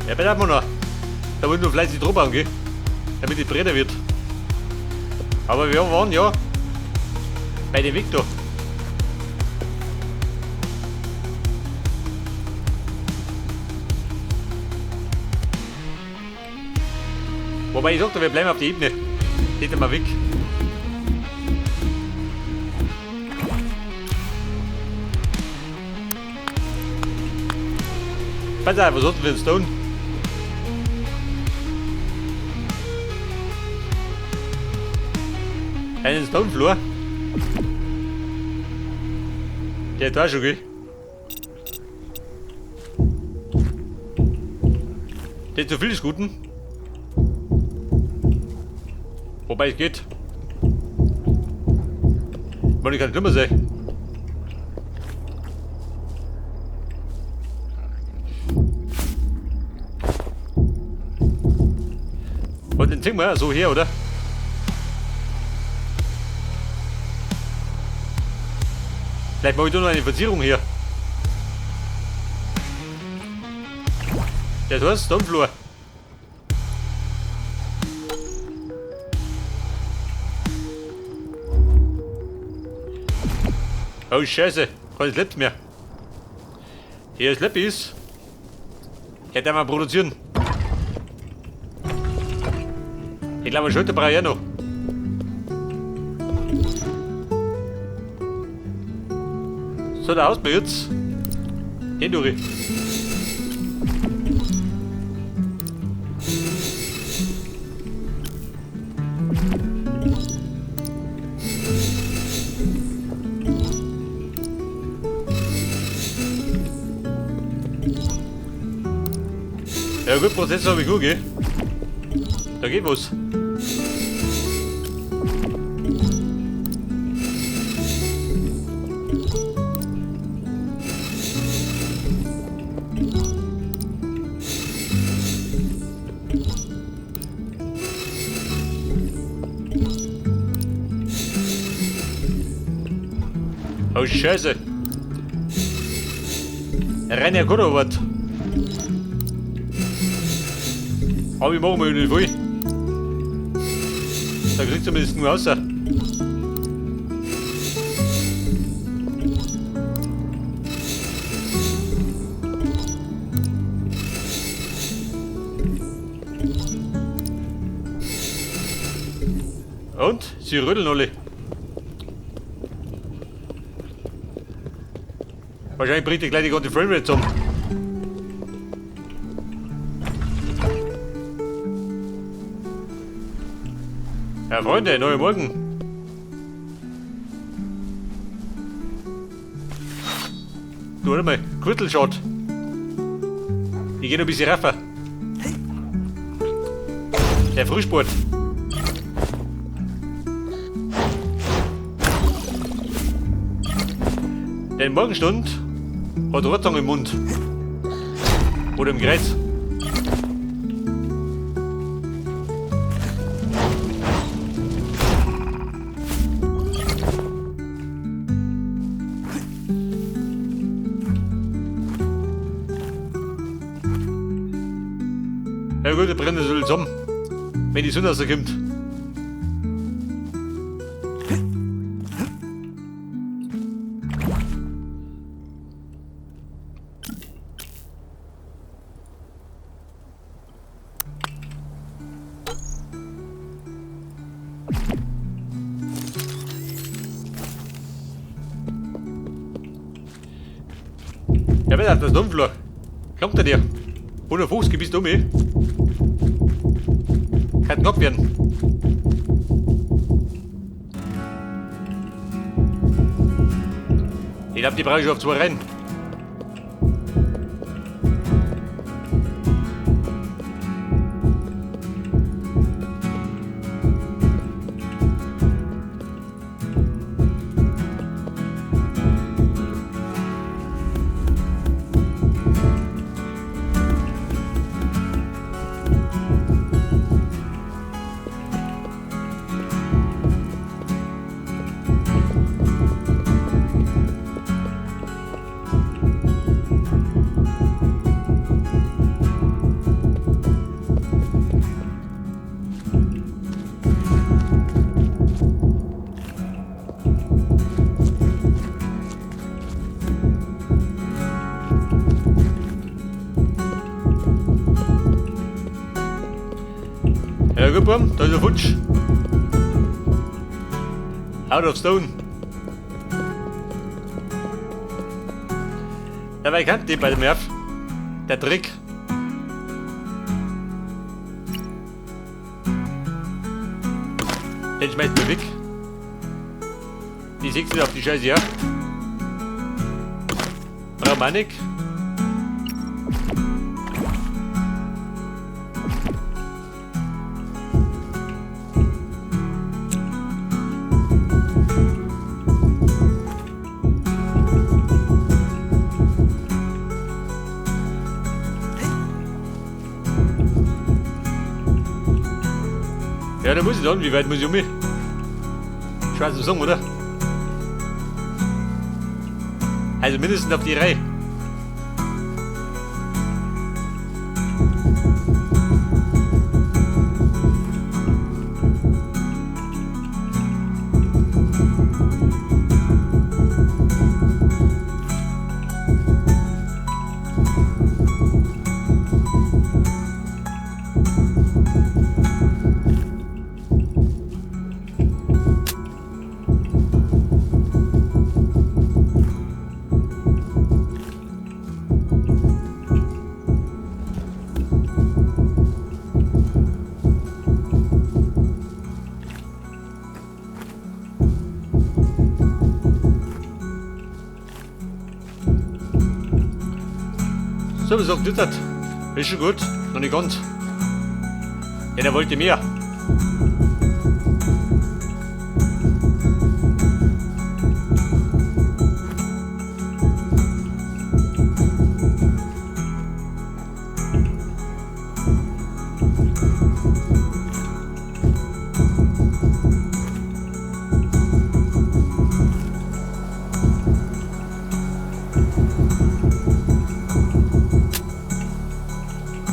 Ja, bei der noch. Da wollen wir fleißig drauf bauen, gell? Damit die breiter wird. Aber wir waren ja bei dem Weg da. Wobei ich sagte, wir bleiben auf der Ebene. Geht mal weg. Pass auf, was sollten wir denn tun? Einen Stonefloor? Der da schon, gell? Der ist zu viel des Guten. Wobei es geht. Wollte ich kann schlimmer sein. Und den ziehen wir so her, oder? Vielleicht mache ich da noch eine Verzierung hier. Der ist Stonefloor. Oh Scheiße, kein Slip mehr. Hier Slip ist. Hätte mal produzieren. Ich glaube, Schulter brauche ich auch noch. So, da haust mir jetzt. Den durch. Ja gut, Prozessor habe ich gut, gell? Da geht was. Oh Scheiße. Renn ja gut was. Aber ich mache mal nicht viel. Da kriegt zumindest nur raus. Und sie rödeln alle. Wahrscheinlich bringt die gleich die ganze Framerate zusammen. Ja, Freunde, neuer Morgen. Du, warte mal, Gürtelschott. Ich geh noch ein bisschen raffer. Der Frühsport. Denn Morgenstund hat Rotzang im Mund. Oder im Kreis. Ja gut, der brennt natürlich zusammen. Wenn die Sonne rauskommt. Ja, wenn das Dummflur. Klangt er dir? 150 bist du mir. Kann knapp werden. Ich glaube, die brauche ich schon auf zwei Rennen. Ja gut, Buam, da ist er futsch. Out of stone. Dabei kannte die bei dem Nerv. Der Trick. Den schmeißt mir weg. Die sechs auf die Scheiße, ja. Brauchen wir. Ja, da muss ich dann. Wie weit muss ich um mich? Schwer zu sagen, oder? Also mindestens auf die Reihe. So, was sagt das? Ist schon gut, noch nicht ganz. Ja, der wollte mehr.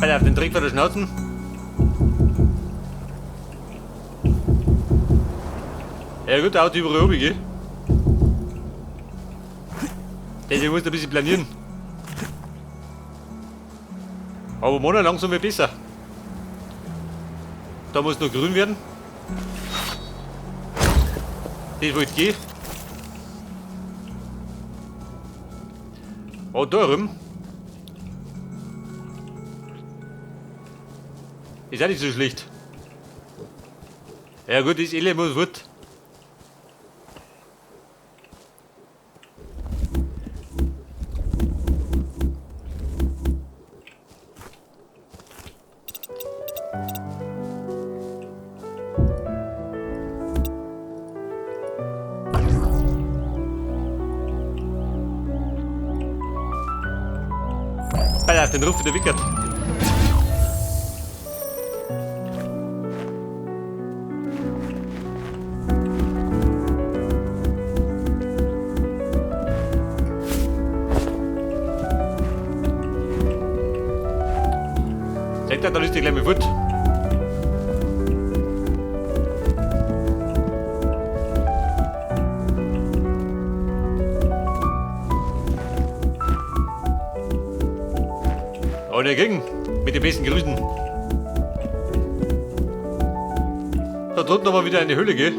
Alter, auf den Dreck vor der Schnauzen. Ja gut, der Auto überall oben, gell? Deswegen muss ich ein bisschen planieren. Aber morgen langsam wird besser. Da muss noch grün werden. Das wollte gehen. Oh, da rum. Ist auch nicht so schlecht. Ja gut, das Ele muss fort. Alter, den Ruf wieder wickert. Seht ihr, da ist die gleich mal fort. Und dagegen, mit den besten Grüßen. Da drunten haben wir wieder eine Höhle, gell?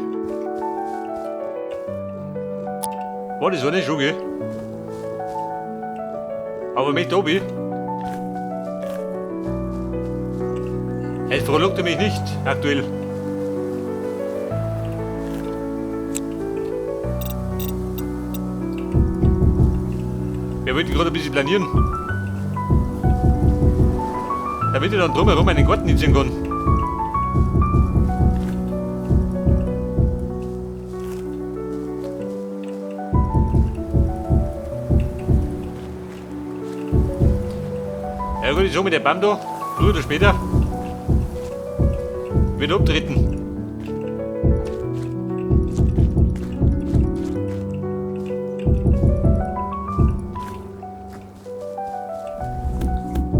War das war nicht schon, gell? Aber mit oben. Es frohlockte mich nicht aktuell. Wir wollten gerade ein bisschen planieren. Damit ich dann drumherum einen Garten hinziehen kann. Ja gut, ich sag mit der Baum da, früher oder später, wird abtreten.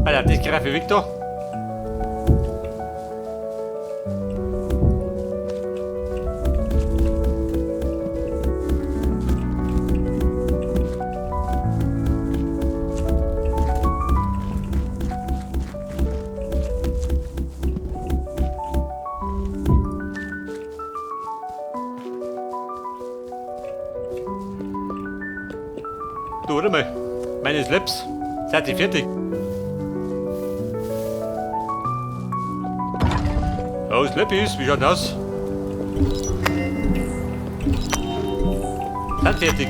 Alter, das greife ich weg da. Meine Slaps. Seid ihr fertig? Oh, Slappies, wie schaut das aus? Sind fertig.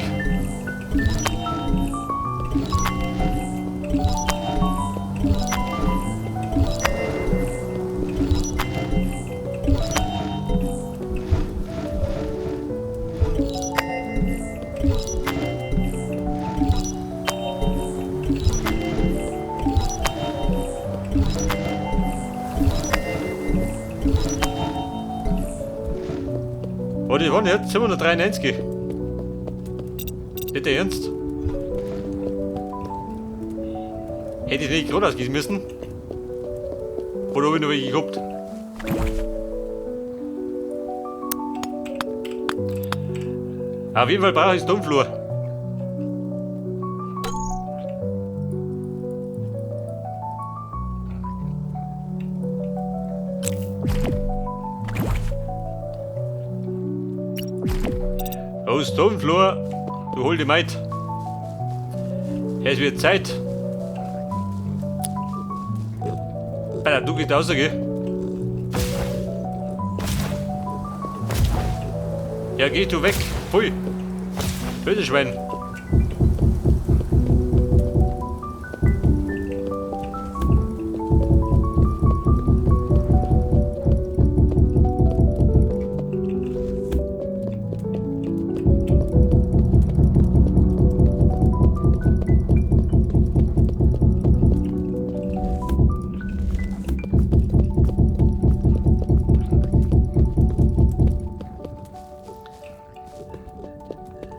Oh, die waren jetzt 793. Nicht ernst? Hätte ich nicht gerade ausgießen müssen? Oder habe ich noch welche gehabt? Auf jeden Fall brauche ich Stonefloor. Oh, Stonefloor, du hol die Maid. Es wird Zeit. Alter, du gehst raus, gell? Ja, geh du weg. Pfui. Böse Schwein.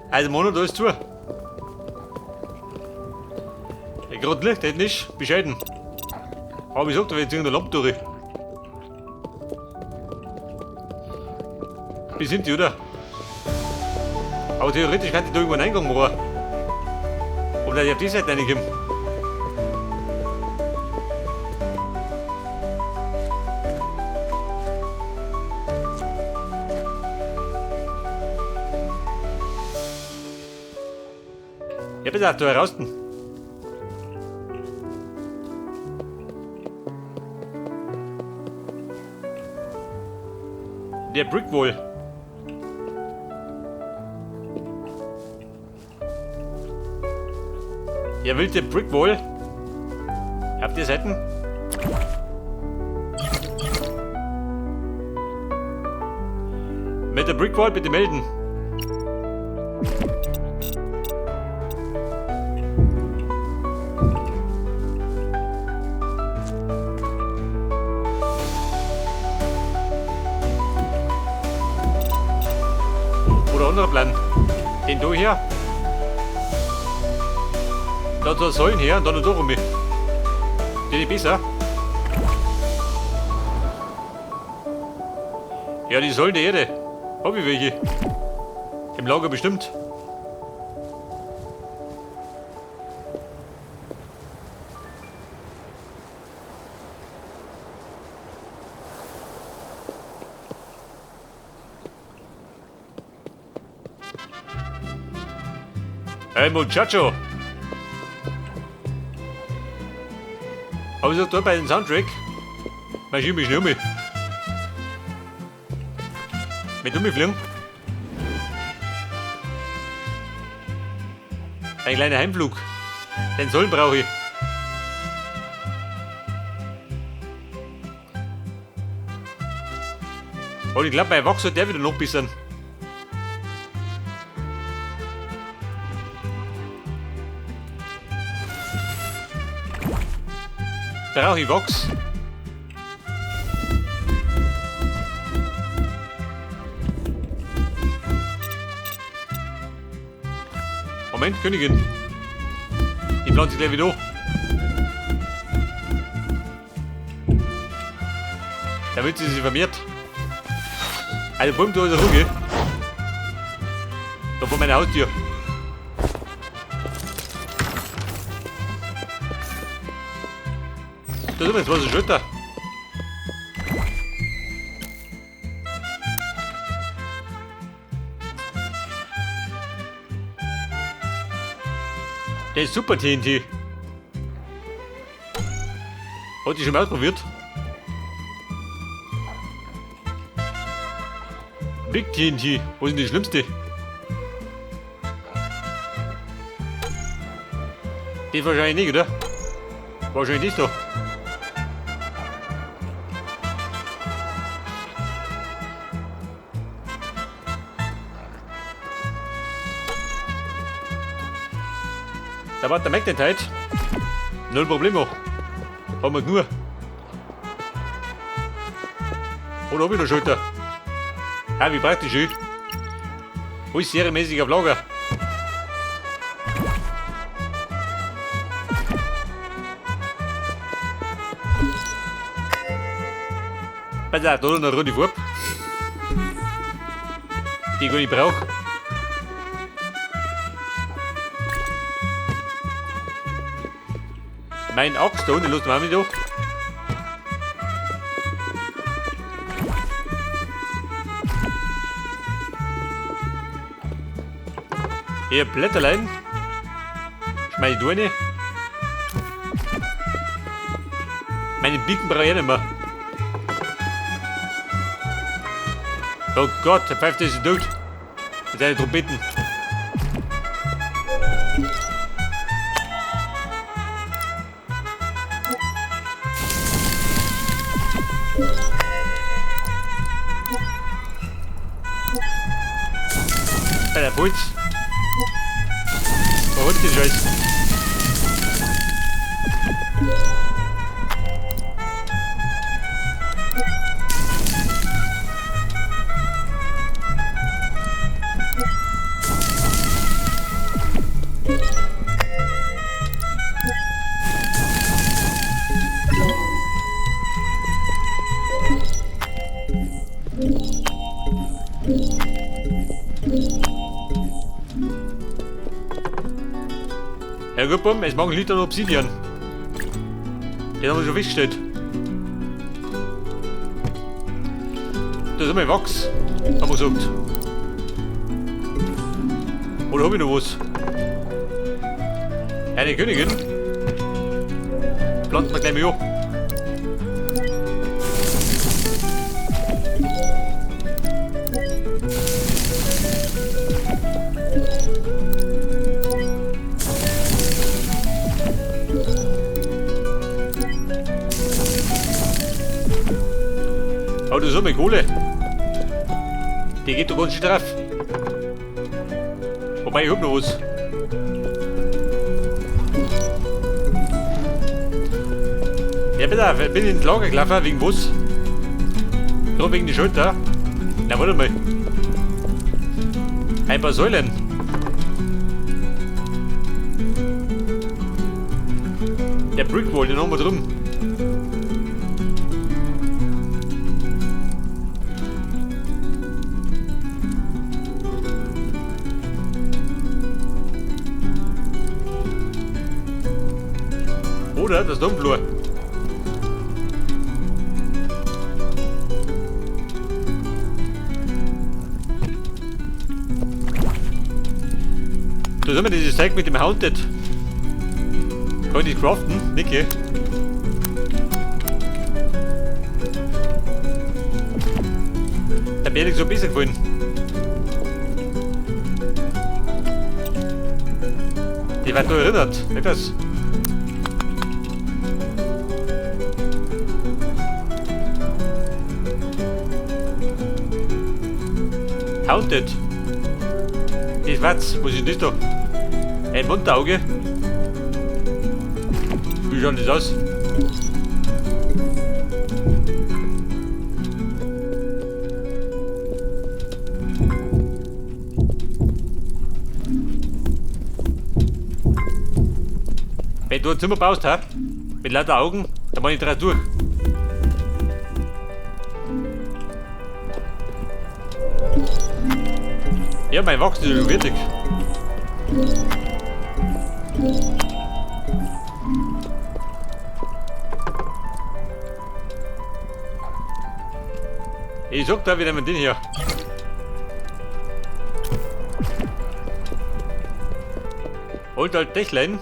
Also Mono, da ist zu. Ja, gerade Licht, hätte nicht bescheiden. Aber ich sag, da wird jetzt irgendeine Lampe durch. Wie sind die, oder? Aber theoretisch kann ich da irgendwo einen Eingang machen. Oder ich auf die Seite reinkommen. Ja, bitte, da raus. Der Brickwall. Ja, will der Brickwall? Habt ihr Seiten? Mit der Brickwall bitte melden. Oder anderer Plan. Den da her. Da zwei Säulen her und dann noch da rum. Den ist besser. Ja, die Säulen der Erde. Hab ich welche. Im Lager bestimmt. Hey Muchacho! Aber ich sag da bei dem Soundtrack, marschier mich schnell um. Mit umfliegen. Ein kleiner Heimflug. Den Sollen brauche ich. Und ich glaub, mein Wachs hat der wieder noch ein bisschen. Brauche ich Wachs? Moment, Königin. Die pflanze ich gleich wieder an. Damit sie sich vermehrt. Also bumm, da ist er rum, da vor meiner Haustür. Da sind wir jetzt was ein Schritt da. Der ist super TNT. Hat ich schon mal ausprobiert. Big TNT. Wo ist denn die schlimmste? Die wahrscheinlich nicht, oder? Wahrscheinlich nicht doch. Da war der Magnetite. Null Problemo. Haben wir nur. Oder hab ich noch Schulter? Ah, wie praktisch, ey. Alles serienmäßig auf Lager. Pass auf, da noch eine rote Farbe. Die ich gar nicht brauche. Mein Axt da unten, lass mal mit da. Hier Blätterlein. Schmeiß ich da rein. Meine Biken brauche ich nicht mehr. Oh Gott, der pfeift ist tot. Mit seinen Trompeten. Bei der Puls. Wo holt den Scheiß? Ja gut, Bumm, es machen Leute noch Obsidian. Den haben wir schon festgestellt. Da ist einmal Wachs, haben wir gesagt. Oder hab ich noch was? Eine Königin. Pflanzen wir gleich mal an. Oh, das ist immer Kohle. Die geht doch ganz schön drauf. Wobei, ich hab noch was. Ja, bitte, ich bin ins Lager gelaufen, wegen was? Gerade wegen der Schulter. Na, warte mal. Ein paar Säulen. Der Brickwall, den haben wir drin. Oder das Dumpflor. Da ist immer dieses Zeug mit dem Haunted. Kann ich das craften? Nicke. Der Berg ist so besser gefallen. Die wird da erinnert, nicht das? Haunted. Das war's. Was ist denn das da? Ein Mundauge. Wie schaut das aus? Wenn du ein Zimmer baust, ha? Mit lauter Augen, da mach ich drei durch. Ja, mein Wachs ist schon fertig. Ich sag da, wir nehmen den hier. Holt halt Dächlein.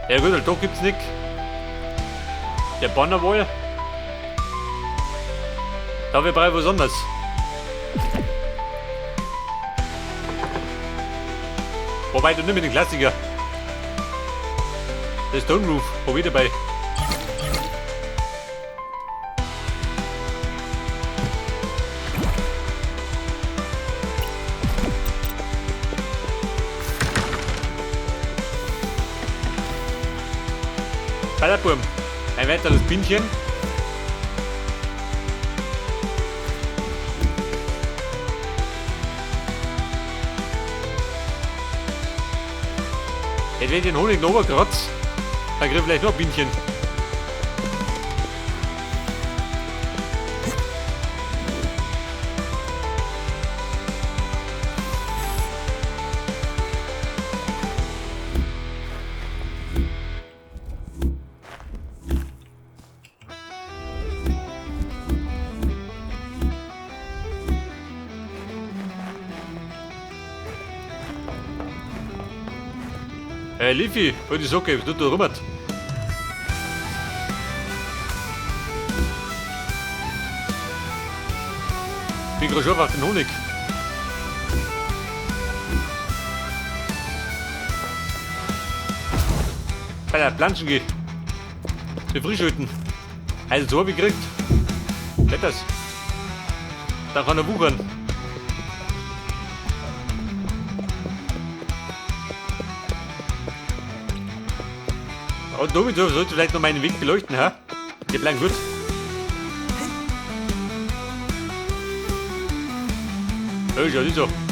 Ja gut, da gibt's nichts. Der Bannerwall. Da wir brauchen was anderes. Wobei, du nimm den Klassiker. Der Stone Roof, hab ich dabei. Ballerburm. Ein weiteres Bienchen. Jetzt wenn ich den Honig noch kratze, dann krieg ich vielleicht noch ein Bienchen. Hey Leafy, wollte ich sagen, was tut da rum? Bin gerade schon auf den Honig. Bei der Planschen geh. Die Frischhütten. Also so hab ich gekriegt. Geht das? Dann kann er wuchern. Und damit sollte vielleicht noch meinen Weg beleuchten, hä? Die bleiben gut. Ja, ist ja nicht so.